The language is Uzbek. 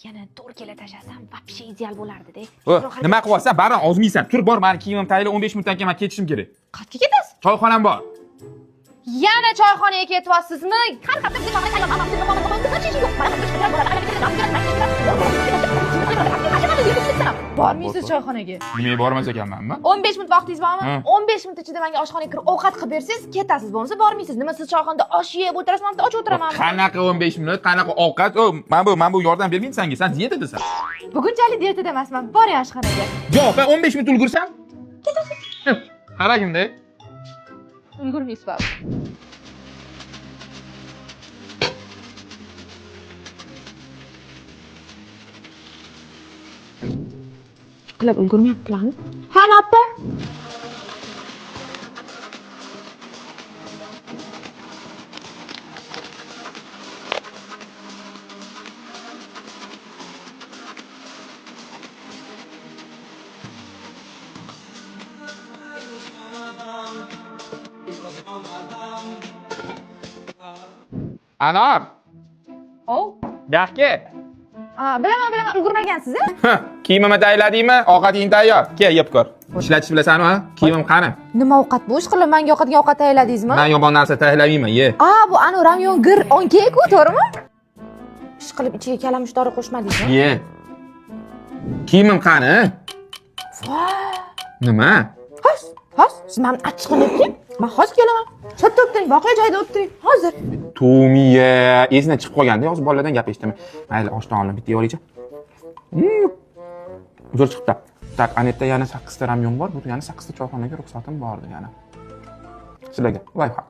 Yana 4 kilo tashlasam, вообще ideal bo'lardi-da. O, nima qilyapsan? Baribir ozmaysan. Tur, bor, mani kiyimim tayyor, 15 minutdan keyin men ketishim kerak. Qayerga ketasiz? Choyxonam bor. Yana choyxonaga ketyapsizmi? Har hafta bitta choyxona. Bormaysiz choyxonaga. Nimaga bormas ekanmanmi? 15 minut vaqtingiz bormi? Ha. 15 minut ichida menga oshxonaga kirib ovqat qilib bersangiz, ketasiz. Bo'lmasa bormaysiz. Nima, siz choyxonada osh yeb o'tirasiz, men och o'tiramanmi? Qanaqa 15 minut, qanaqa ovqat? O, mana bu yordam bermaydi senga. Sen dietadasan. Bugunchalik dietada emasman. Boring oshxonaga. Yo'q, ben 15 minut ulgursam ketasiz. Qaragin-da. Ulgurmaysiz baribir. Qilib ulgurmayaptilarmi? Ha, opa. Anor, O. yaxki. Ha, bilaman, bilaman, ulgurmagansiz, a? Kiyimimni tayyorladingmi? Ovqating tayyor. Kel, yeb ko'r. Ishlatishni bilasanmi, ha? Kiyimim qani? Nima ovqat bu? Ish qilib menga yoqadigan ovqat tayyorladingizmi? Men yomon narsa tayyorlamayman, ye. A, bu anu ramyon gir on kek u, to'g'rimi? Ish qilib ichiga kalamush dori qo'shmadingizmi? Ye. Kiyimim qani? Nima? Hos, hos, siz mani achchig'im aytding. Men hozir kelaman. Chetda o'tiring, voqea joyida o'tiring. Hozir. Tumiya, esidan chiqib qolganda hozir bolalardan gap eshitaman. Mayli, oshdan oldin bitta yevolaychi. Zo'r chiqibdi. Так, ana yerda yana 8 ta ramyon bor. Bu degani 8 ta choyxonaga ruxsatim bor degani. Sizlarga. Лайфхак.